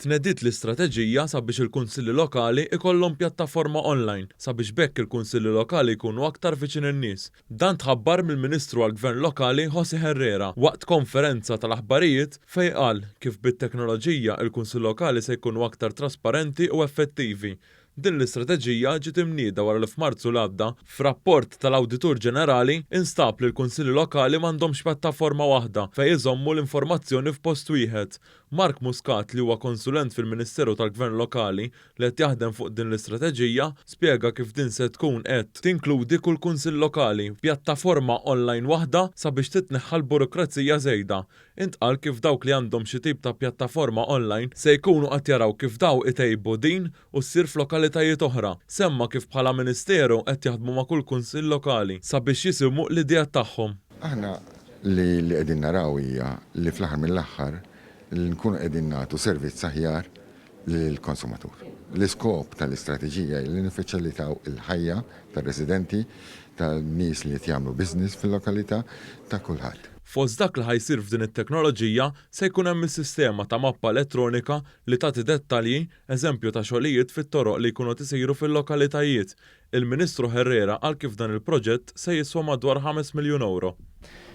Tnediet l-istrateġija sabiex il-Kunsilli Lokali ikollhom pjattaforma online sabiex b'hekk il-Kunsilli Lokali jkunu aktar viċin in-nies. Dan tħabbar mill-Ministru għall-Gvern Lokali José Herrera waqt konferenza tal-aħbarijiet fejn qal kif bit-teknoloġija il-Kunsill Lokali se jkunu aktar trasparenti u effettivi. Din l-istrateġija ġiet imnieda wara li f'Marzu li għadda, f'rapport tal-Awditur Ġenerali, instab li l-Kunsilli Lokali m'għandhomx pjattaforma waħda fejn iżommu l-informazzjoni f'post wieħed. Mark Muscat li huwa konsulent fil-Ministeru tal-Gvern Lokali li qed jaħdem fuq din l-istrateġija spjega kif din se tkun qed tinkludi kull Kunsill Lokali f'pjattaforma online waħda sabiex titneħħa l-burokrazija żejda. Intqal kif dawk li għandhom xi tip ta' pjattaforma online se jkunu qed jaraw kif daw itejbu din u ssir f'lokalitajiet oħra. Semma kif bħala Ministeru qed jaħdmu ma' kull Kunsill Lokali sabiex jisimgħu l-ideat tagħhom. Aħna li li qegħdin naraw hija li fl-aħħar mill-aħħar li nkunu qegħdin nagħtu servizz aħjar lill-konsumatur. L-iskop tal-istrateġija hi li niffaċilitaw il-ħajja tar-residenti, tan-nies li qed jagħmlu business fil-lokalità, ta' kulħadd. Fost dak li ħa jsir f'din it-teknoloġija se jkun hemm is-sistema ta' mappa elettronika li tagħti dettalji, eżempju ta' xogħlijiet fit-toroq li jkunu qed isiru fil-lokalitajiet. Il-Ministru Herrera qal kif dan il-proġett se jiswa madwar 5 miljun ewro.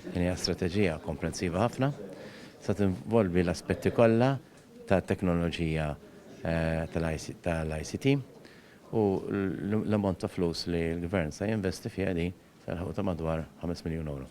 Din hija strateġija komprensiva ħafna, se tinvolvi l-aspetti kollha tat-teknoloġija tal-ICT u l-ammont ta' flus li l-Gvern se jinvesti fiha din se jilħqu ta' madwar 5 miljun ewro.